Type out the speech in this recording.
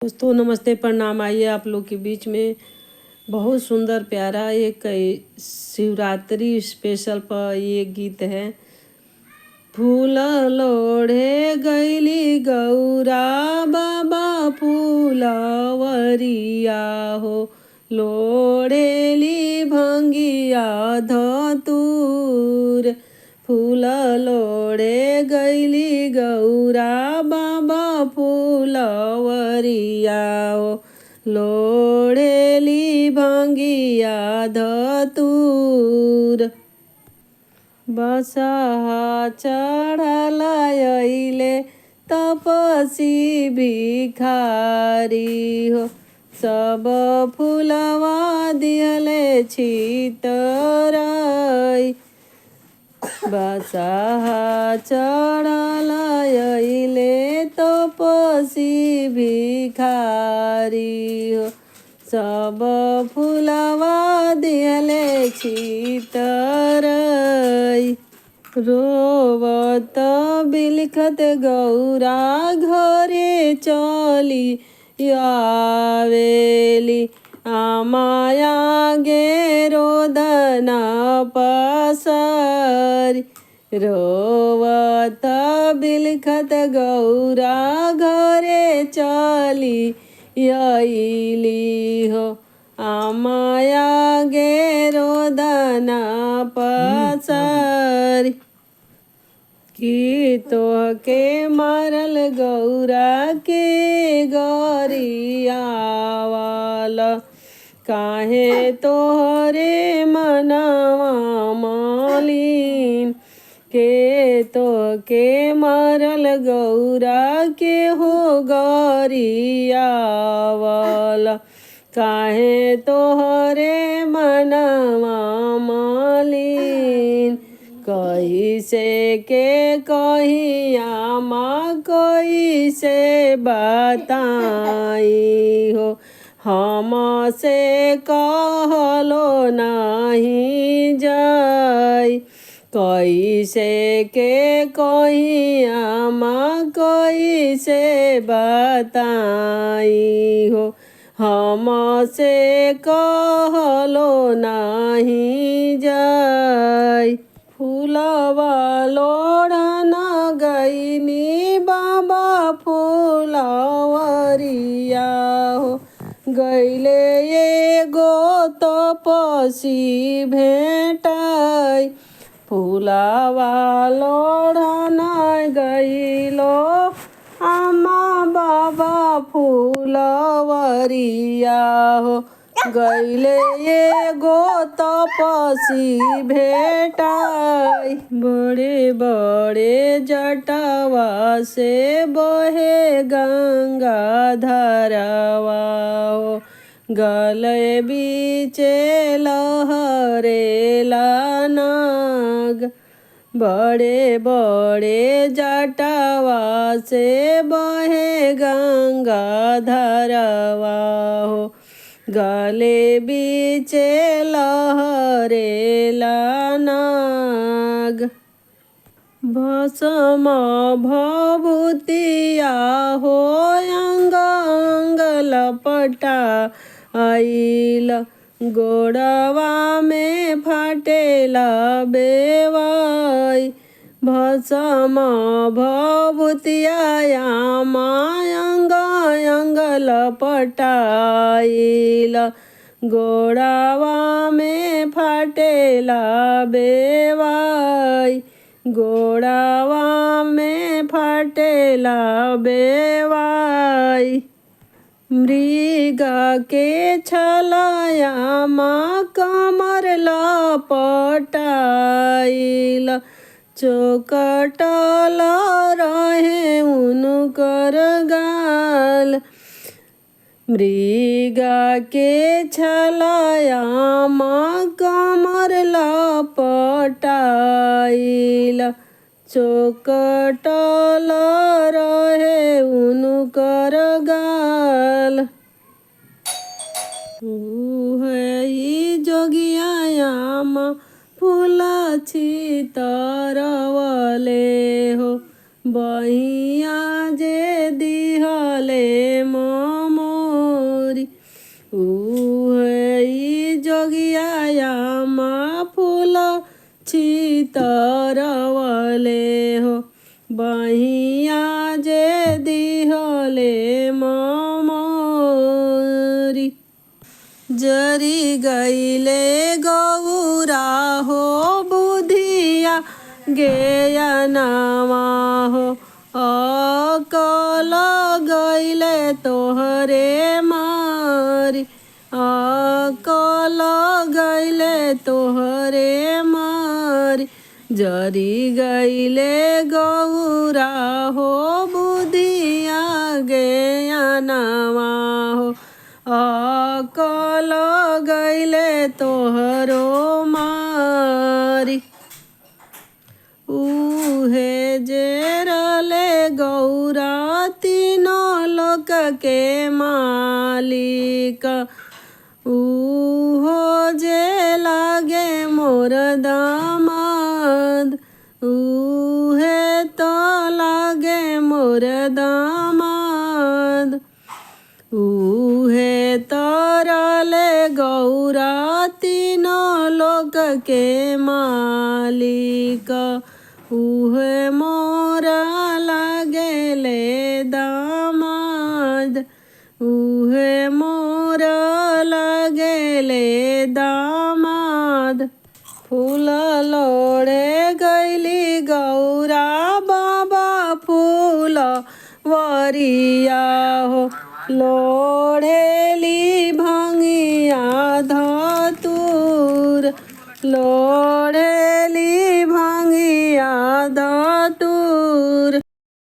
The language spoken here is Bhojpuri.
दोस्तों नमस्ते, प्रणाम। आइए आप लोग के बीच में बहुत सुंदर प्यारा एक शिवरात्रि स्पेशल पर ये गीत है। फूल लोढ़े गैली गौरा बाबा फूलवरिया हो, लोढ़ेली भंगिया धतूर। फूल लोढ़े गैली गौरा बाबा फूलवरिया हो, लोढ़ेली भंगिया धतूर। बसहा चढ़ल अइले तपसी भिखारी हो, सब फूलवा दिहले छितरई। बसहा चढ़ल अइले तपसी भिखारी हो, सब फूलवा दिहले छितरई। रोवत बिलखत गौरा घरे चली आवेली, आमाया गे रोदना पसरी। रोवत बिलखत गौरा घरे चली अइली हो, आमाया गे रोदना पसरी। कि तोहके मारल गौरा के गरियावल, काहे तोहरे मनवा मलिन। के तोहके मारल गौरा के हो गरियावल, काहे तोहरे मनवा मलिन। कैसे के कहिया माँ कैसे बताई हो, हमसे कहलो नाही जाई। कैसे के कहिया माँ कैसे बताई हो, हमसे कहलो नाही जाई। फूलवा लोढ़न गईनी बाबा फूलवरिया हो, गईले एगो तपसी भेटाई। फूलवा लोढ़न गईलो अम्मा बाबा फूलवरिया हो, गईले एगो तपसी भेटाई। बड़े बड़े जटावा से बहे गंगा धारावा हो, गले बीचे लहरेला नाग। बड़े बड़े जटावा से बहे गंगा धारावा हो, गले बीचे लहरेला नाग। भस्म भभूतिया हो अंग अंग लपटा आइल, गोड़वा में फाटेला बेवाई। भस्म भभूतिया अंग अंग लपटाइल, गोड़वा में फाटेला बेवाई। गोड़वा में फाटेला बेवाई। मृग के छलया माँ कमर लपटाइल, चोकटल रहे उनकर गाल। मृग के छलया माँ कमर लपटाइल, चोकटल रहे उनकर गाल। उहई जोगिया माँ फूल छितरवले हो, बहिया जे दिहले ममाई। उहे ई जोगिया मा फूल छितरवले हो। बहिया जे दिहले ममोरी। जरी गईले गौरा हो बुधिया गेयनवा हो। अकल गईले तोहरे मारी, अकल गईले तोहरे मारी। जरी गईले गौरा हो बुधिया गेयनवा हो। अकल गईले तोहरो मारी। उहे जे रहले गौरा तीनों लोक के मालिक, उहो जे लागे मोर दामाद, उहे तो लागे मोर दामाद। उहे तरले गौरा तीनों लोक के मालिक, उहे मोरा लागेले दामाद, उहे मोरा लागेले दामाद। फूल लोढ़े गईली गौरा बाबा फूल वरिया हो। लोढ़ेली भंगिया धतूर, लोढ़ेली